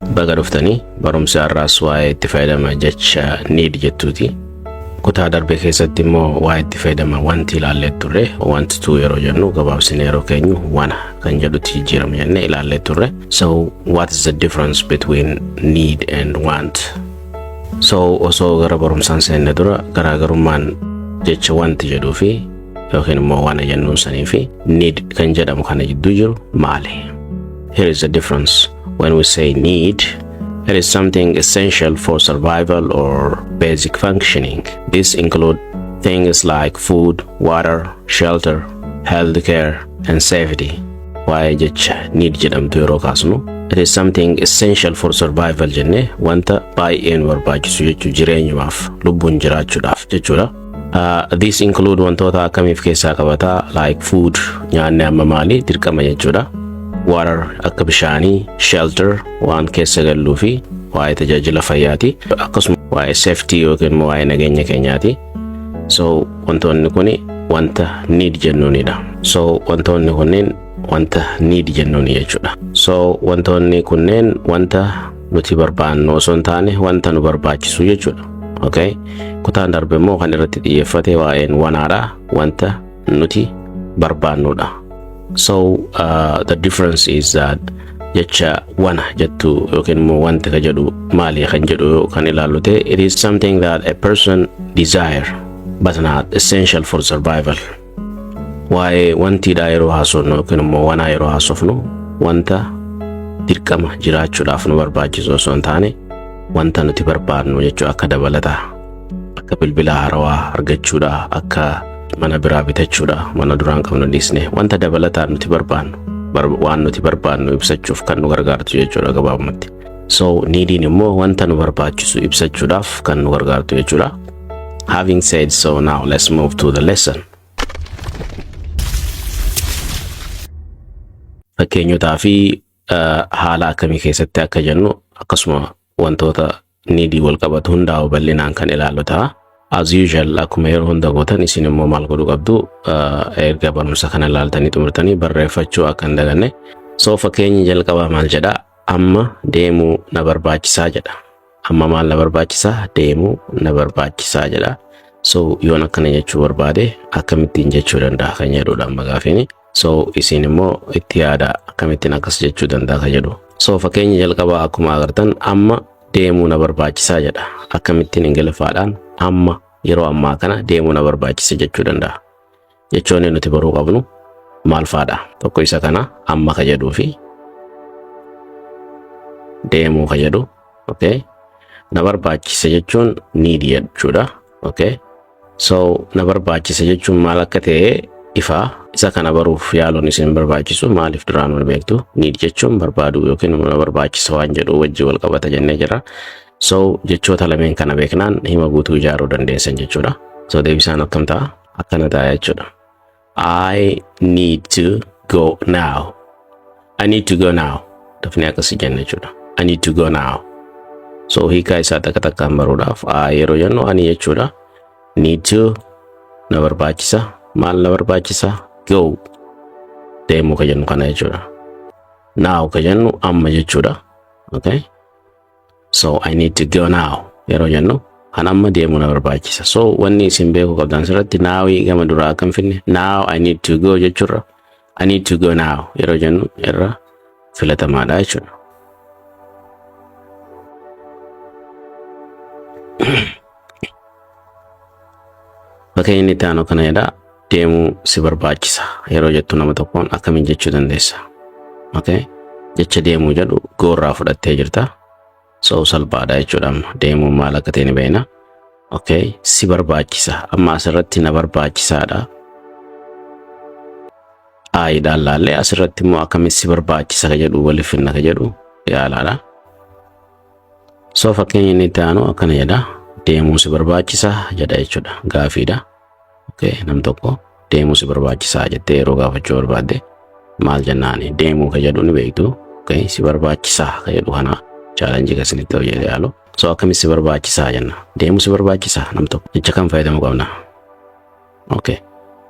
Baga dhuftanii. Barumsi har'aas waa'ee itti fayyadama jecha need jettuuti. Kutaa darbe keessatti immoo waa'ee itti fayyadama wanti ilaallee turre. Want to yeroo jennu gabaabsinee yeroo keenyu wanna kan jedhutti jijjiirama jennee ilaallee turre. So what is the difference between need and want? So osoo gara barumsaan seenne dura, garaagarummaan jecha want jedhuu fi yookiin immoo wanna jennuun sanii fi need kan jedhamu kana jidduu jiru maali? Here is the difference. When we say need, it is something essential for survival or basic functioning. This include things like food, water, shelter, healthcare, and safety. Waa'ee jecha need jedhamtu yeroo kaasnu, it is something essential for survival jennee, wanta baay'ee nu barbaachisu jechuu, jireenyumaaf, lubbuun jiraachuudhaaf jechuudha. This include wantoota akkamiif keessaa qabataa? Like food, nyaanni amma maali, dirqama jechuudha. Water, akka bishaanii, shelter, waan keessa galluu fi waa'ee tajaajila fayyaati. Akkasuma waa'ee safety yookiin immoo waa'ee nageenya keenyaati. So wantoonni kuni wanta need jennuunidha. So wantoonni kunneen wanta need jennuuni jechuudha. So wantoonni kunneen wanta nuti barbaannu osoo hin taane wanta nu barbaachisu jechuudha. Okay? Kutaan darbe immoo kan irratti xiyyeeffate waa'een wannaadha. Wanta nuti barbaannudha. So the difference is that jecha wanna jettu yookiin immoo wanta ka jedhu maali kan jedhu kan ilaallu ta'e, it is something that a person desire but not essential for survival. Waa'ee wantiidha yeroo haasofnu yookiin immoo wanaa yeroo haasofnu, wanta dirqama jiraachuudhaaf nu barbaachisu osoo hin taane wanta nuti barbaadnu jechuu, akka dabalataa, akka bilbila haarawaa argachuudha, akka mana biraa bitachuudha, mana duraan qabnu dhiisne, wanta dabalataa nuti barbaannu, waan nuti barbaannu ibsachuuf kan nu gargaartu jechuudha gabaabumatti. So neediin immoo wanta nu barbaachisu ibsachuudhaaf kan nu gargaartu jechuudha. Having said so, now let's move to the lesson. Fakkeenyotaa fi haala akkamii keessatti akka jennu, akkasuma wantoota needii wal qabatu hundaa'u bal'inaan kan ilaallu ta'a. As usual, akkuma yeroo hunda gootan, isin immoo maal godhuu qabdu? Erga barumsa kana ilaaltanii xumurtanii barreeffachuu akka hin daganne. So fakkeenyi jalqabaa maal jedha? Amma deemuu na barbaachisaa jedha. Amma maal na barbaachisaa? Deemuu na barbaachisaa jedha. So yoon akkana jechuu barbaade akkamittiin jechuu danda'a kan jedhudha amma gaafiini. So isin immoo itti yaada, akkamittiin akkas jechuu danda'a kan jedhu. So fakkeenya jalqabaa akkuma agartan amma deemuu na barbaachisaa jedha. Akkamittiin Ingiliffaadhaan amma, yeroo ammaa kana deemuu na barbaachisa jechuu danda'a? Jechoonni nuti baruu qabnu maal faadha? Tokko isa kana, amma ka jedhuu fi deemuu ka jedhu. Okay. Na barbaachisa jechuun need jechuudha. Okay. So na barbaachisa jechuun maal akka ta'e ifaa, isa kana baruuf yaaluun isin barbaachisu. Maaliif? Duraan wal beektu, need jechuun barbaaduu yookiin na barbaachisa waan jedhu wajji wal qabata jennee jira. So jechoota lameen kana beeknaan hima guutuu ijaaruu dandeessan jechuudha. So deebisaan akkam ta'a? Akkana ta'a jechuudha. I need to go now. I need to go now. Dafnee akkasii jenna jechuudha. I need to go now. So hiikaa isaa takka takkaan baruudhaaf, I yeroo jennu ani jechuudha. Need to, na barbaachisa. Maal na barbaachisa? Go, deemuu ka jennu kana jechuudha. Now ka jennu amma jechuudha. Okay. So I need to go now yeroo jennu kan amma deemuu na barbaachisa. So wanni isin beekuu qabdan asirratti nowii gama duraa akkam finne? Now I need to go jechuurra I need to go now yeroo jennu irra filatamaadha jechuudha. Fakkeenyi inni itti aanu kana jedha: deemuu si barbaachisa yeroo jettu nama tokkoon akkamiin jechuu dandeessa? Okay. Jecha deemuu jedhu go irraa fudhattee jirta. So salphaadha jechuudha amma. Deemuun maal akka ta'e ni beekna. Okay. Si barbaachisa. Amma asirratti na barbaachisaadha. I-dhaan laallee asirratti immoo akkamitti si barbaachisa ka jedhu waliif finna ka jedhu yaalaadha. So fakkeenyi inni itti aanu akkana jedha. Deemuu si barbaachisa jedha jechuudha. Gaafiidha. Okay. Nam tokko deemuu si barbaachisaa jettee yeroo gaafachuu barbaadde maal jennaani? Deemuu ka jedhu ni beektu. Okay. Si barbaachisaa ka jedhu kana challenge kasinitti hojjetee yaalu. So akkamitti si barbaachisaa jenna? Deemuu si barbaachisaa nam tokko. Jecha kam fayyadamuu qabna? Okay.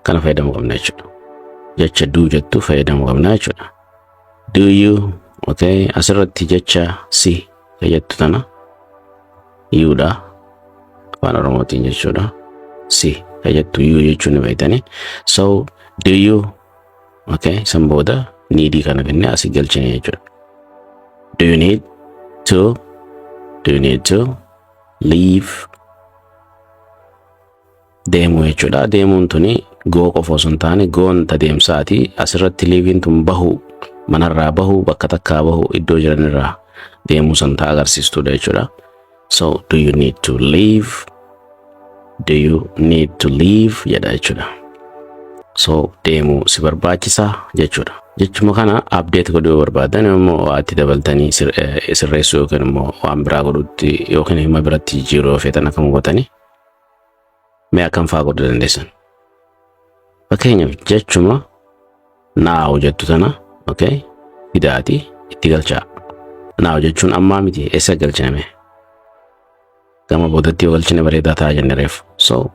Kana fayyadamuu qabna jechuudha. Jecha do jettu fayyadamuu qabna jechuudha. Do you, Okay, asirratti jecha si jettu tana you dha. Afaan Oromootiin jechuudha. Si jettu you jechuun ni beektani. So do you, okay, san booda need ii kana finnee asii galchine jechuudha. Do you need to leave? Deemuu jechuudha. Deemuun tuni go qofa osoo hin taane, go n ta deemsaati. Asirratti leave iin tun bahuu, manarraa bahuu, bakka takkaa bahuu, iddoo jiranirraa deemuu san ta'a agarsiistuudha jechuudha. So do you need to leave? Do you need to leave jedha jechuudha. So deemuu si barbaachisaa jechuudha. Jechuma kana update godhuu yoo barbaadan immoo waa itti dabaltanii sirreessuu yookiin immoo waan biraa godhutti yookiin hima biratti jijjiiruu yoo feetan akkam gootanii, mee akkam fa'aa godhuu dandeessan? Fakkeenyaaf jechuma now jettu tana, okay, fidaati itti galchaa. Now jechuun ammaa miti, eessa galchine mee? Gama boodatti yoo galchine bareedaa ta'a jenne reefu. So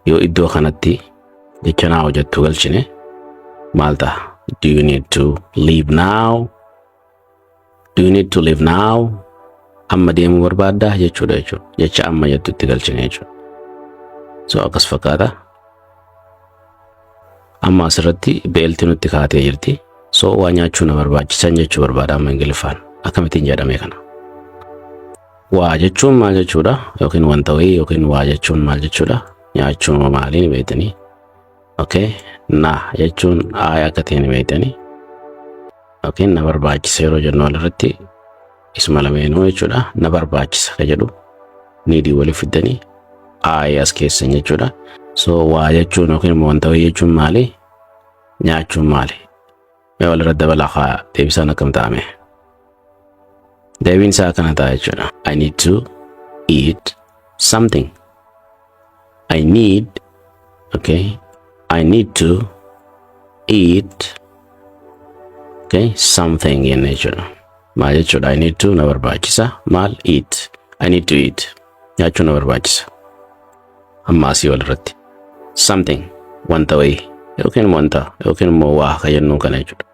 yoo iddoo kanatti jecha now jettu galchine maal ta'a? Do you need to leave now? Do you need to leave now? Amma deemuu barbaaddaa jechuudha. Jecha amma jettu itti galchine jechuudha. So akkas fakkaata. Amma asirratti beelti nutti kaatee jirti. So waa nyaachuu na barbaachisan jechuu barbaada amma Ingiliffaan. Akkamittiin jedhame kana? Waa jechuun maal jechuudha? Yookiin wanta wayii yookiin waa jechuun maal jechuudha? Nyaachuun maalii ni beektanii? Okay. Na jechuun I akka ta'e ni beektanii? Yookiin na barbaachisa yeroo jennu walirratti isuma lameenuu jechuudha. Na barbaachisa ka jedhu need ii waliif fiddanii I as keessan jechuudha. So waa jechuun yookiin immoo wanta wayii jechuun maali? Nyaachuun maali? Mee walirra dabalaa haa, deebisaan akkam ta'ame? Deebiin isaa akkana ta'a jechuudha. I need to eat something. I need, okay, I need to eat, okay, something jenne jechuudha. Maal jechuudha? I need to na barbaachisa. Maal? Eat. I need to eat. Nyaachuu na barbaachisa. Amma asii walirratti. Something, wanta wayii yookiin wanta yookiin immoo waa ka jennu kana jechuudha.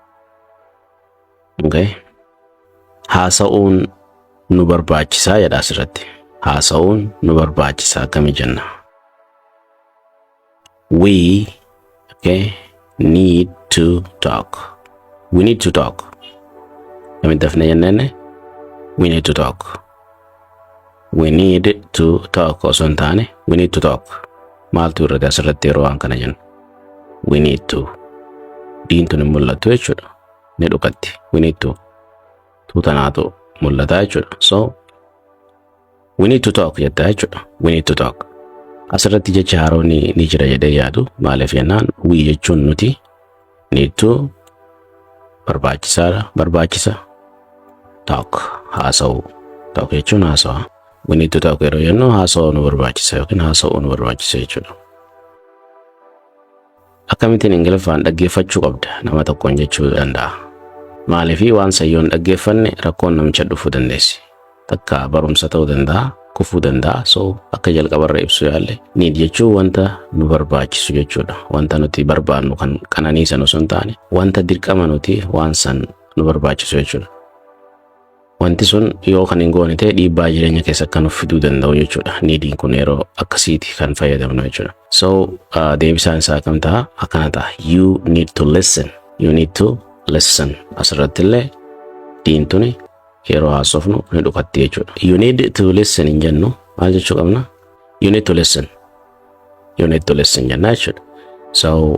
Okay. Haasa'uun nu barbaachisaa jedha asirratti. Haasa'uun nu barbaachisa akkami jenna? We, okay, need to talk. We need to talk. Kamitti dafnee jenneen? We need to talk. We need to talk osoo hin taane we need to talk. Maaltu irratti asirratti yeroo waan kana jennu? We need to. Diintuun hin mul'attu jechuudha. Ni dhukatti. We need to. Tuutanaatu mul'ata jechuudha. So we need to talk jetta jechuudha. We need to talk. Asirratti jecha haaroon ni jira jedhee yaadu. Maaliif jennaan, we jechuun nuti, need to barbaachisaadha, barbaachisa, talk haasa'uu, talk jechuun haasawa. We need to talk yeroo jennu haasa'uu nu barbaachisa yookiin haasa'uu nu barbaachisa jechuudha. Akkamittiin Ingiliffaan dhaggeeffachuu qabda nama tokkoon jechuu danda'a? Maaliifii waan sayyoon dhaggeeffanne rakkoon namicha dhufuu dandeessi. Takka barumsa ta'uu danda'a, kufuu danda'a. So akka jalqabarra ibsu yaalle, need jechuun wanta nu barbaachisu jechuudha. Wanta nuti barbaannu kan qananiisan osoo hin taane, wanta dirqama nuti waan san nu barbaachisu jechuudha. Wanti sun yoo kan hin goone ta'e dhiibbaa jireenya keessa akka nuuf fiduu danda'u jechuudha. Need iin kun yeroo akkasiiti kan fayyadamnu jechuudha. So deebisaan isaa akkam ta'a? Akkana ta'a. You need to listen. You need to listen. Asirratti illee diintuni yeroo haasofnu ni dhukatti jechuudha. You need to listen hin jennu, maal jechuu qabna? You need to listen. You need to listen jenna jechuudha. So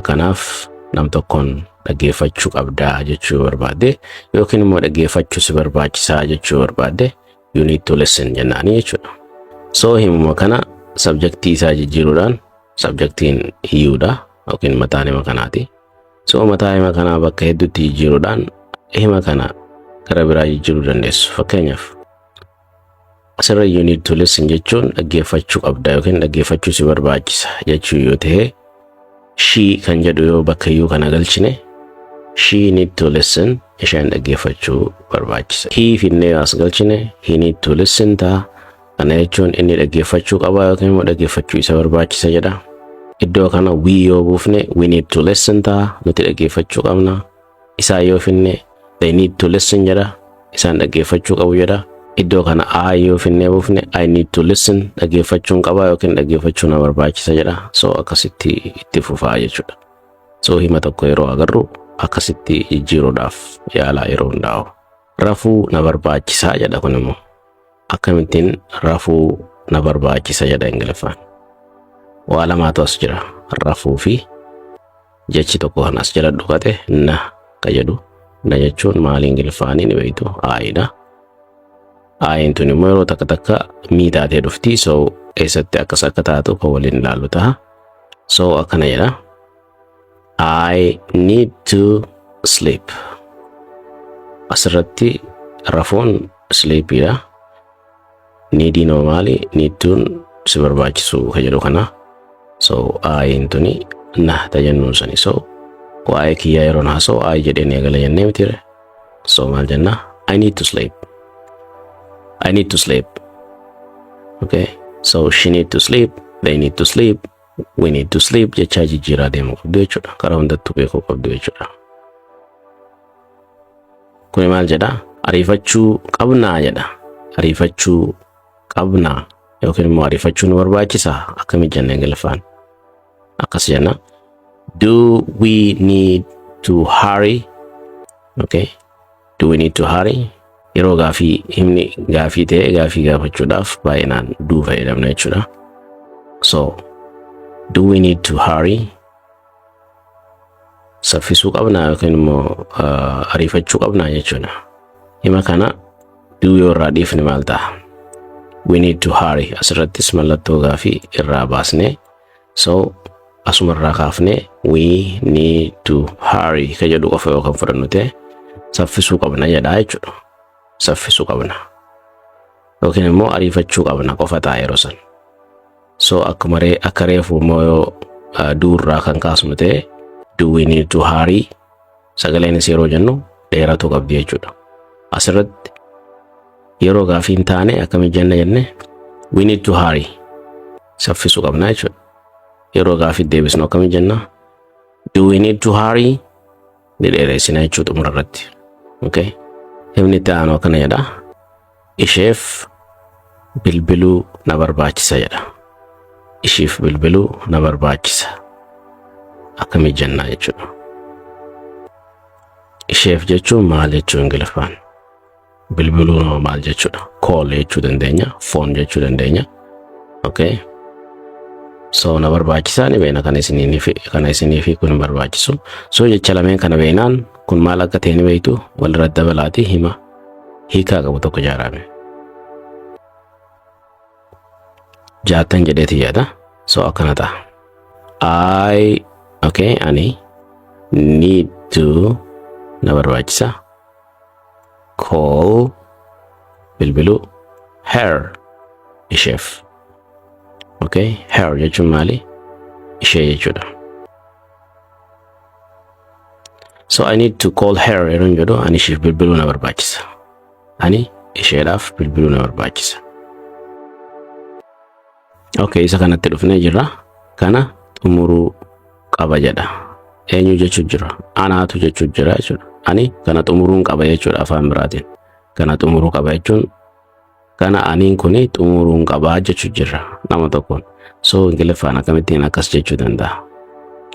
kanaaf nam tokkoon dhaggeeffachuu qabdaa jechuu barbaadde yookiin immoo dhaggeeffachuu si barbaachisaa jechuu barbaadde, you need to listen jennaanii jechuudha. So himuma kana subject ii isaa jijjiiruudhaan, subject iin you dha yookiin mataan hima kanaati. So mataa hima kanaa bakka hedduutti jijjiiruudhaan hima kana gara biraa jijjiiruu dandeessu. Fakkeenyaaf asirra you need to listen jechuun dhaggeeffachuu qabda yookiin dhaggeeffachuu si barbaachisa jechuu yoo ta'e, she kan jedhu yoo bakka you kana galchine, she need to listen, isheen dhaggeeffachuu barbaachisa. He finnee as galchine, he need to listen ta'a. Kana jechuun inni dhaggeeffachuu qaba yookiin immoo dhaggeeffachuu isa barbaachisa jedha. Iddoo kana we yoo buufne, we need to listen ta'a, nuti dhaggeeffachuu qabna. Isaa yoo finne They need to listen jedha. Isaan dhaggeeffachuu qabu jedha. Iddoo kana I yoo finnee buufne, I need to listen, dhaggeeffachuun qaba yookiin dhaggeeffachuu na barbaachisa jedha. So akkasitti itti fufaa jechuudha. So hima tokko yeroo agarru akkasitti jijjiiruudhaaf yaalaa yeroo hundaa'u. Rafuu na barbaachisaa jedha kun immoo. Akkamittiin rafuu na barbaachisa jedha Ingiliffaan? Waa lamaatu as jira. Rafuu fi jechi tokko kan as jala dhokate na ka jedhu. Na jechuun maali Ingiliffaanii ni beektu, I dha. I n tun immoo yeroo takka takka me taatee dhufti. So eessatti akkas akka taatu kan waliin ilaallu ta'a. So akkana jedha. I need to sleep. Asirratti rafuun sleepiidha. Need iin hoo maali? Need to n si barbaachisu ka jedhu kana. So I n tuni na tajennuun sani. So waa'ee kiyyaa yeroo haasa'u I jedheen eegala jennee mitire. So maal jenna? I need to sleep. I need to sleep. Okay. So she need to sleep. They need to sleep. We need to sleep jechaa jijjiiraa deemuu qabdu jechuudha. Karaa hundattuu beekuu qabdu jechuudha. Kuni maal jedha? Ariifachuu qabnaa jedha. Ariifachuu qabnaa yookiin immoo ariifachuu nu barbaachisaa akkamitti jenna Ingiliffaan? Akkas jenna. Do we need to hurry? Okay. Do we need to hurry? Yeroo gaafii himni gaafii ta'e gaafii gaafachuudhaaf baay'inaan do fayyadamna jechuudha. So do we need to hurry? Saffisuu qabnaa yookiin immoo ariifachuu qabnaa jechuudha. Hima kana do yoo irraa dhiifne maal ta'a? We need to hurry, asirrattis mallattoo gaafii irraa baasnee, so asuma irraa kaafnee we need to hurry ka jedhu qofa yoo kan fudhannu ta'e, saffisuu qabna jedha jechuudha. Saffisuu qabna. Yookiin immoo ariifachuu qabna qofa ta'a yeroo san. So akkuma akka reefu immoo yoo do irraa kan kaasnu ta'e, do we need to hurry, sagaleenis yeroo jennu dheeratu qabdi jechuudha. Asirratti yeroo gaafii hin taane akkamitti jenna jenne? We need to hurry, saffisuu qabna jechuudha. Yeroo gaafii deebisnu akkamitti jenna? Do we need to hurry, ni dheereessina jechuudha xumura irratti. Okay. Himni itti aanu akkana jedha. Isheef bilbiluu na barbaachisa jedha. Ishiif bilbiluu na barbaachisa. Akkamitti jennaa jechuudha? Isheef jechuun maal jechuu Ingiliffaan? Bilbiluu nama maal jechuudha? Call jechuu dandeenya, phone jechuu dandeenya. Okay. So na barbaachisaa ni beekna, kana isinii fi kun hin barbaachisu. So jecha lameen kana beeknaan kun maal akka ta'e ni beektu, walirratti dabalaatii hima hiikaa qabu tokko ijaarame. Jaattan jedheeti yaada. So akkana ta'a. I, okay, ani, need to, na barbaachisa, call, bilbiluu, her, isheef. Okay, her jechuun maali? Ishee jechuudha. So I need to call her yeroo jedhu, ani isheef bilbiluu na barbaachisa. Ani isheedhaaf bilbiluu na barbaachisa. Okay, isa kanatti dhufnee jirra. Kana xumuruu qaba jedha. Eenyu jechuu jira? Anaatu jechuu jira jechuudha. Ani kana xumuruun qaba jechuudha afaan biraatiin. Kana xumuruu qaba jechuun kana aniin kuni xumuruun qabaa jechuu jira nama tokkoon. So Ingiliffaan akkamittiin akkas jechuu danda'a?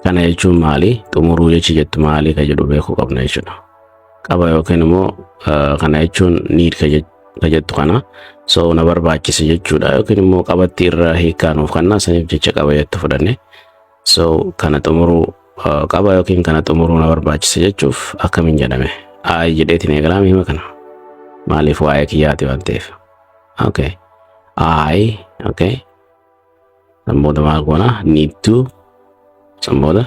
Kana jechuun maali? Xumuruu jechi jettu maali ka jedhu beekuu qabna jechuudha. Qaba yookiin immoo kana jechuun need ka jettu kana, so na barbaachisa jechuudha yookiin immoo qabatti irra hiikkaa nuuf kennaa, saniif jecha qaba jettu fudhanne. So kana xumuruu qaba yookiin kana xumuruu na barbaachisa jechuuf akkamiin jedhame? I jedheetiin eegalaame hima kana. Maaliif? Waa'ee kiyyaati waan ta'eef. Okay. I, okay. San booda maal goona? Need to, san booda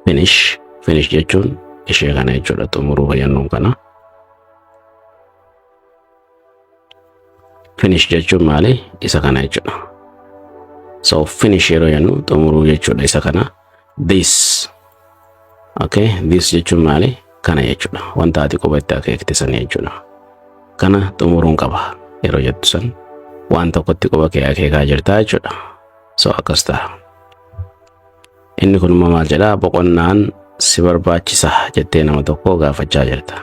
finish. Finish jechuun ishee kana jechuudha, xumuruu fayyadnuun kana. Finish jechuun maali? Isa kana jechuudha. So finish yeroo jennu xumuruu jechuudha isa kana. This. Okay, this jechuun maali? Kana jechuudha. Wanta ati quba itti akeekte sana jechuudha. Kana xumuruun qaba yeroo jettu san waan tokkotti quba kee akeekaa jirtaa jechuudha. So akkas ta'a. Inni kun immoo maal jedhaa? Boqonnaan si barbaachisa jettee nama tokko gaafachaa jirta.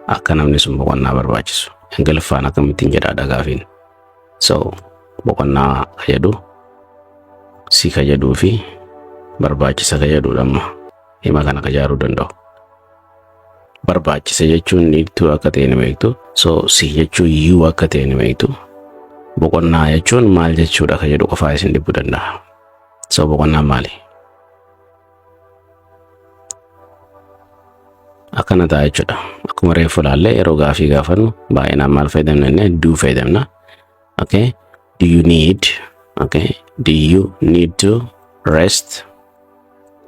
Akka namni sun boqonnaa barbaachisu. Ingiliffaan akkamittiin jedhaadha gaafiin. So boqonnaa ka jedhu, si ka jedhuu fi barbaachisa ka jedhudha amma hima kana ka ijaaruu danda'u. Barbaachisa jechuun need to akka ta'e ni beektu. So si jechuun you akka ta'e ni beektu. Boqonnaa jechuun maal jechuudha ka jedhu qofaa isin dhibbuu danda'a. So boqonnaan maali? Akkana ta'a jechuudha. Akkuma reefu ilaalle, yeroo gaafii gaafannu baay'inaan maal fayyadamna jennee? Do fayyadamna. Okay. Do you need, okay. Do you need to rest?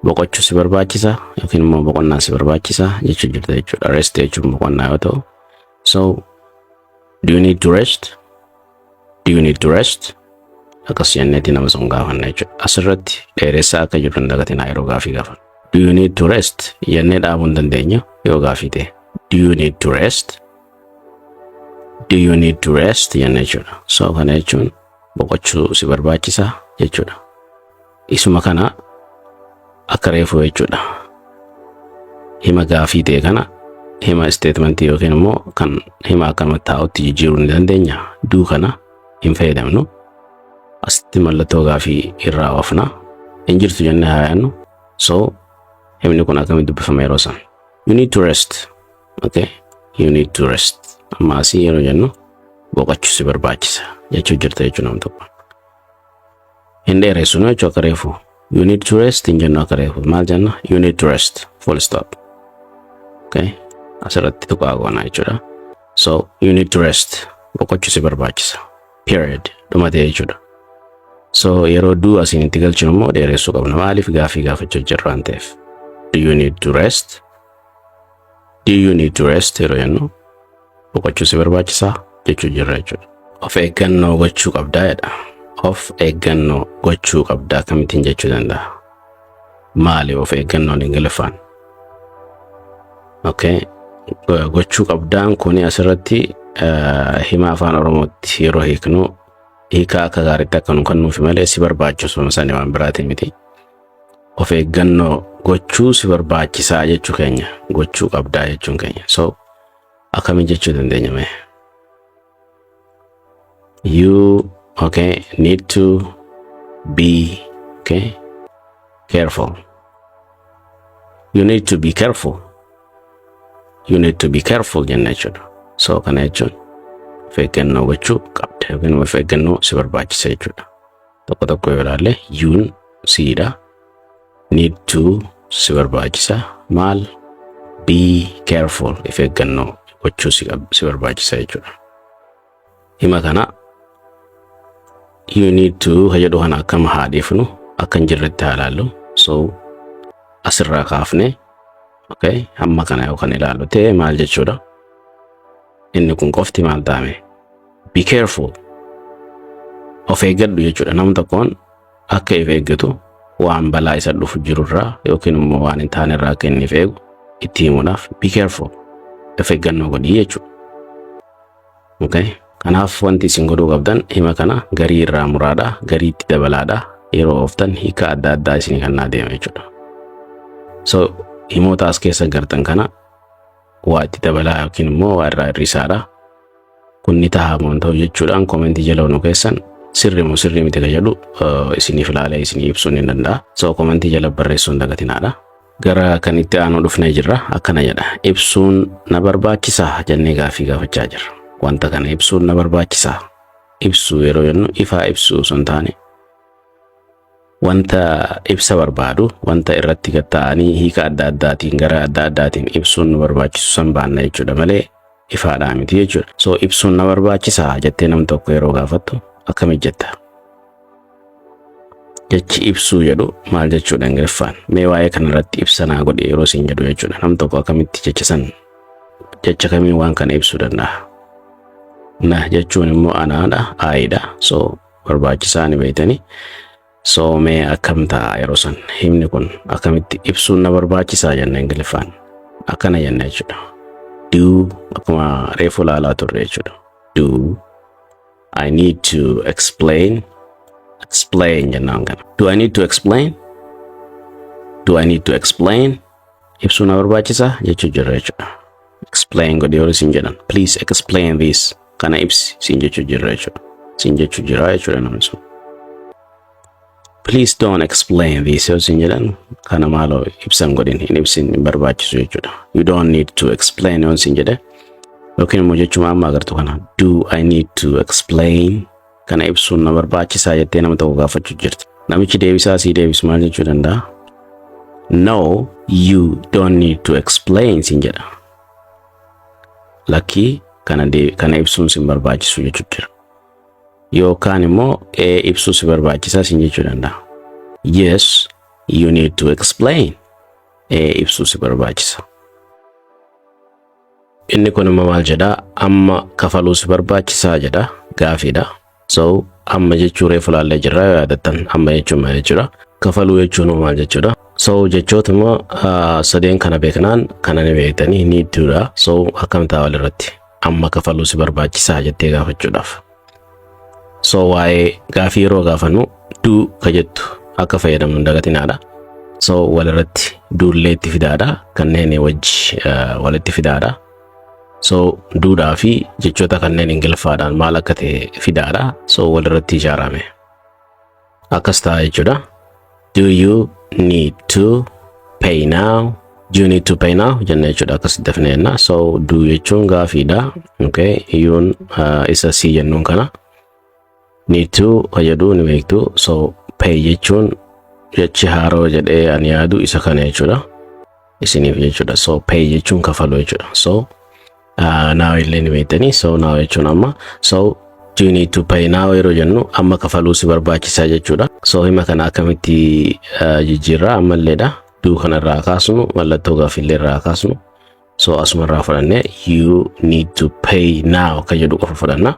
Boqochuu si barbaachisa yookiin immoo boqonnaa si barbaachisa jechuu jirta jechuudha. Rest jechuun boqonnaa yoo ta'u. So do you need to rest? Do you need to rest? Akkas jenneeti nama sun gaafanna jechuudha. Asirratti dheeressaa akka jiru hin dagatinaa yeroo gaafii gaafannu. "Do you need to rest?" jennee dhaabuu hin dandeenyu yoo gaafii ta'e. "Do you need to rest? Do you need to rest?" jenne jechuudha. So kana jechuun boqochuu si barbaachisa jechuudha. Isuma kana akka reefu jechuudha. Hima gaafii ta'e kana hima statementii yookiin immoo kan hima akkanumatti taa'utti jijjiiruu ni dandeenya. Do kana hin fayyadamnu. Asitti mallattoo gaafii irraa oofna. Hin jirtu jennee haa yaadnu. So himni kun akkamitti dubbifama yeroo san? You need to rest. Okay. You need to rest. Amma asii yeroo jennu boqochuu si barbaachisa jechuu jirta jechuu nama tokko. Hin dheeressinu jechuu akka reefu. "You need to rest" hin jennu akka reefu. Maal jenna? You need to rest. Full stop. Okay. Asirratti tuqaa goona jechuudha. So you need to rest. Boqochuu si barbaachisa. Period. Dhumatee jechuudha. So yeroo do asiin itti galchinu immoo dheeressuu qabna. Maaliif? Gaafii gaafachuu jirra waan ta'eef. Do you need to rest? "Do you need to rest?" yeroo jennu boqochuu si barbaachisaa jechuu jirra jechuudha. Of eeggannoo gochuu qabdaa jedha. Of eeggannoo gochuu qabdaa akkamittiin jechuu danda'a? Maali of eeggannoon Ingiliffaan? Okay. Gochuu qabdaan kuni asirratti hima afaan Oromootti yeroo hiiknu hiikaa akka gaariitti akka nu kennuufi malee si barbaachisu sani waan biraatiin miti. Of eeggannoo gochuu si barbaachisaa jechuu keenya, gochuu qabdaa jechuun keenya. So akkamiin jechuu dandeenya mee? You, okay, need to be, okay, careful. You need to be careful. You need to be careful jenna jechuudha. So kana jechuun of eeggannoo gochuu qabda yookiin of eeggannoo si barbaachisa jechuudha. Tokko tokko yoo ilaalle, you'n siidha. Need to si barbaachisa. Maal? Be careful, of eeggannoo gochuu si barbaachisa jechuudha. Hima kana "you need to" ka jedhu kana akkam haa dhiifnu, akka hin jirretti haa ilaallu. So asirraa kaafne, okay, hamma kana yoo kan ilaallu ta'e maal jechuudha? Inni kun qofti maal ta'ame? Be careful. Of eeggadhu jechuudha. Nama tokkoon akka of eeggatu, waan balaa isa dhufu jirurraa yookiin immoo waan hin taane irraa akka inni of eegu itti himuudhaaf "be careful", of eeggannoo godhii jechuudha. Okay? Kanaaf wanti isin godhuu qabdan hima kana garii irraa muraadha, garii itti dabalaadha. Yeroo ooftan hiika adda addaa isinii kennaa deema jechuudha. So himoota as keessa gartan kana waa itti dabalaa yookiin immoo waa irraa hir'isaadha. Kun ni ta'a moo hin ta'u jechuudhaan commentii jala nu keessan sirrii moo sirrii miti ka jedhu isiniif ilaalee isinii ibsuu ni danda'a. So commentii jala barreessuu hin dagatinaadha. Gara kan itti aanu dhufnee jirra. Akkana jedha. Ibsuun na barbaachisaa jennee gaafii gaafachaa jirra. Wanta kana ibsuun na barbaachisaa. Ibsuu yeroo jennu ifaa ibsuu osoo hin taane wanta ibsa barbaadu, wanta irratti gatta'anii hiika adda addaatiin gara adda addaatiin ibsuun nu barbaachisu san baanna jechuudha malee ifaadhaa miti jechuudha. So ibsuun na barbaachisaa jettee nam tokko yeroo gaafattu akkamitti jetta? Jechi ibsuu jedhu maal jechuudha Ingiliffaan? Mee waa'ee kanarratti ibsa naa godhi yeroo siin jedhu jechuudha. Nam tokko akkamitti jecha san, jecha kamiin waan kana ibsuu danda'a? Na jechuun immoo anaadha, I'dha. So barbaachisaa ni beektanii. So mee akkam ta'a yeroo san himni kun? Akkamitti ibsuun na barbaachisaa jenna Ingiliffaan? Akkana jenna jechuudha. Do, akkuma reefu ilaalaa turre jechuudha. Do I need to explain? Explain jennaan kana. Do I need to explain? Do I need to explain? Ibsuu na barbaachisaa jechuu jirra jechuudha. Explain godhi yoo isin jedhan, "Please explain this," kana ibsi siin jechuu jirra jechuudha. Siin jechuu jira jechuudha namni sun. "Please don't explain this" yoo isin jedhan, kana maaloo ibsan godhin, hin ibsin, hin barbaachisu jechuudha. "You don't need to explain" yoo isin jedhe, yookiin immoo jechuma amma agartu kana, "Do I need to explain?" Kana ibsuun na barbaachisaa jettee nama tokko gaafachuu jirti. Namichi deebisaa sii deebisu maal jechuu danda'a? "No, you don't need to explain" siin jedha. Lakkii, kana ibsuun sin barbaachisu jechuu jira. Yookaan immoo ee, ibsuu si barbaachisaa siin jechuu danda'a. "Yes, you need to explain." Ee, ibsuu si barbaachisa. Inni kun immoo maal jedhaa? Amma kafaluu si barbaachisaa jedha, gaafiidha. So amma jechuu reefu laallee jirra yoo yaadattan. Amma jechuun maal jechuudha? Kafaluu jechuun maal jechuudha? So jechoota immoo sadeen kana beeknaan kana ni beektanii, need to dha. So akkam ta'a walirratti? Amma kafaluu si barbaachisaa jettee gaafachuudhaaf. So waa'ee gaafii yeroo gaafannu do ka jettu akka fayyadamnu hin dagatinaadha. So walirratti do llee itti fidaadha. Kanneen wajji walitti fidaadha. So do dhaa fi jechoota kanneen Ingiliffaadhaan maal akka ta'e fidaadha. So walirratti ijaarame. Akkas ta'a jechuudha. Do you need to pay now? "Do you need to pay now?" jenna jechuudha, akkasitti dafnee jenna. So do jechuun gaafiidha. Okay. You n isa si jennuun kana. Need to fayyaduu ni beektu. So pay jechuun jechi haaroo jedhee ani yaadu isa kana jechuudha. Isiniif jechuudha. So pay jechuun kafaluu jechuudha. So now illee ni beektanii. So now jechuun amma. So "Do you need to pay now?" yeroo jennu, amma kafaluu si barbaachisaa jechuudha. So hima kana akkamitti jijjiirraa ammalleedha? Do kanarraa kaasnu, mallattoo gaaffiillee irraa kaasnu. So asuma irraa fudhannee "you need to pay now" akka jedhu qofa fudhanna.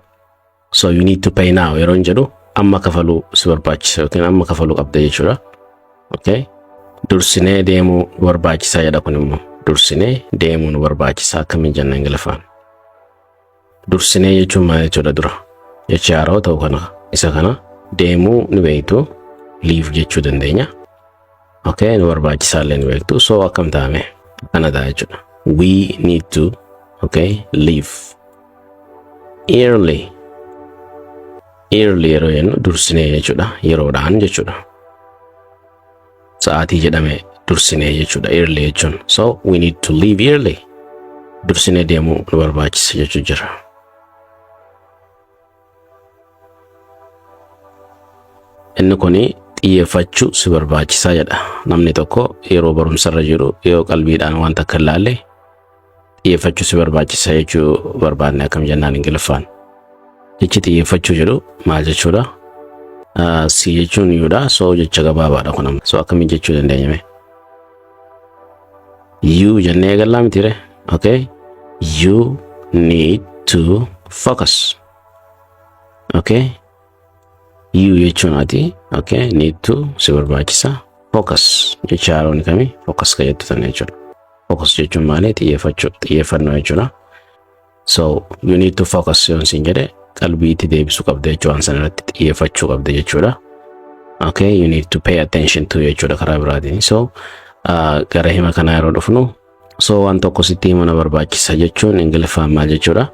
So "you need to pay now" yeroo hin jedhu, amma kafaluu si barbaachisa yookiin amma kafaluu qabda jechuudha. Okay. Dursinee deemuu nu barbaachisaa jedha kun immoo. Dursinee deemuu nu barbaachisaa akkamiin jenna Ingiliffaan? Dursinee jechuun maal jechuudha dura? Jechi haarawaa ta'u kana, isa kana deemuu ni beektu, leave jechuu dandeenya. Okay, nu barbaachisaa illee ni beektu. So akkam ta'ame? Akkana ta'a jechuudha. We need to, okay, leave early. Early yeroo jennu dursinee jechuudha. Yeroodhaan jechuudha. Sa'aatii jedhame dursinee jechuudha early jechuun. So we need to leave early. Dursinee deemuu nu barbaachisa jechuu jira. Inni kuni xiyyeeffachuu si barbaachisaa jedha. Namni tokko yeroo barumsarra jiru yoo qalbiidhaan wanta akka hin laalle, xiyyeeffachuu si barbaachisa jechuu barbaanne akkam jennaan Ingiliffaan? Jechi xiyyeeffachuu jedhu maal jechuudha? Si jechuun you dha. So jecha gabaabaadha kun amma. So akkamiin jechuu dandeenya mee? You jennee eegallaa mitiire? Okay. You need to focus. Okay. You jechuun ati. Okay. Need to si barbaachisa. Focus jecha haaroon kami? Focus ka jettu tana jechuudha. Focus jechuun maali? Xiyyeeffachuu, xiyyeeffannoo jechuudha. So "you need to focus" yoon siin jedhe, qalbii itti deebisuu qabda jechuu, waan sana irratti xiyyeeffachuu qabda jechuudha. Okay, you need to pay attention to jechuudha karaa biraatiin. So gara hima kanaa yeroo dhufnu, so waan tokko sitti himuu na barbaachisa jechuun Ingiliffaan maal jechuudha?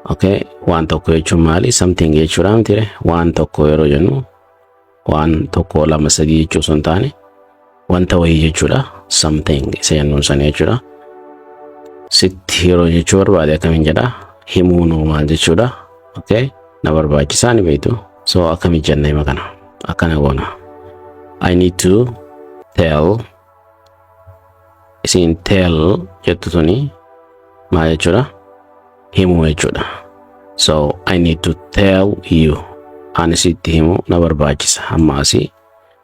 Okay, waan tokko jechuun maali? Something jechuudha mitiire? Waan tokko yeroo jennu waan tokko, lama, sadii jechuu osoo hin taane wanta wayii jechuudha. Something isa jennuun sana jechuudha. Sitti yeroo jechuu barbaade akkamiin jedha? Himuu nuu maal jechuudha? Okay, na barbaachisaa ni beektu. So akkamiin jenna hima kana? Akkana goona. I need to tell. Isin tell jettu tuni maal jechuudha? Himuu jechuudha. So I need to tell you. Ani sitti himuu na barbaachisa. Amma asii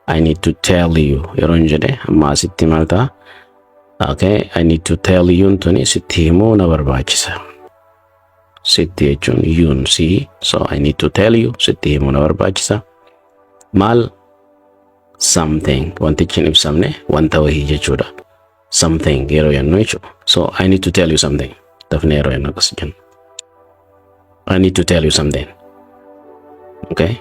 "I need to tell you" yeroo hin jedhe, amma asitti maal ta'a? Okay, "I need to tell you" tuni sitti himuu na barbaachisa. Sitti jechuun you n si. So I need to tell you, sitti himuu na barbaachisa. Maal? Something, wantichi hin ibsamne, wanta wahii jechuudha. Something yeroo jennu jechuudha. So "I need to tell you something." Dafnee yeroo jennu akkas jenna. I need to tell you something. Okay.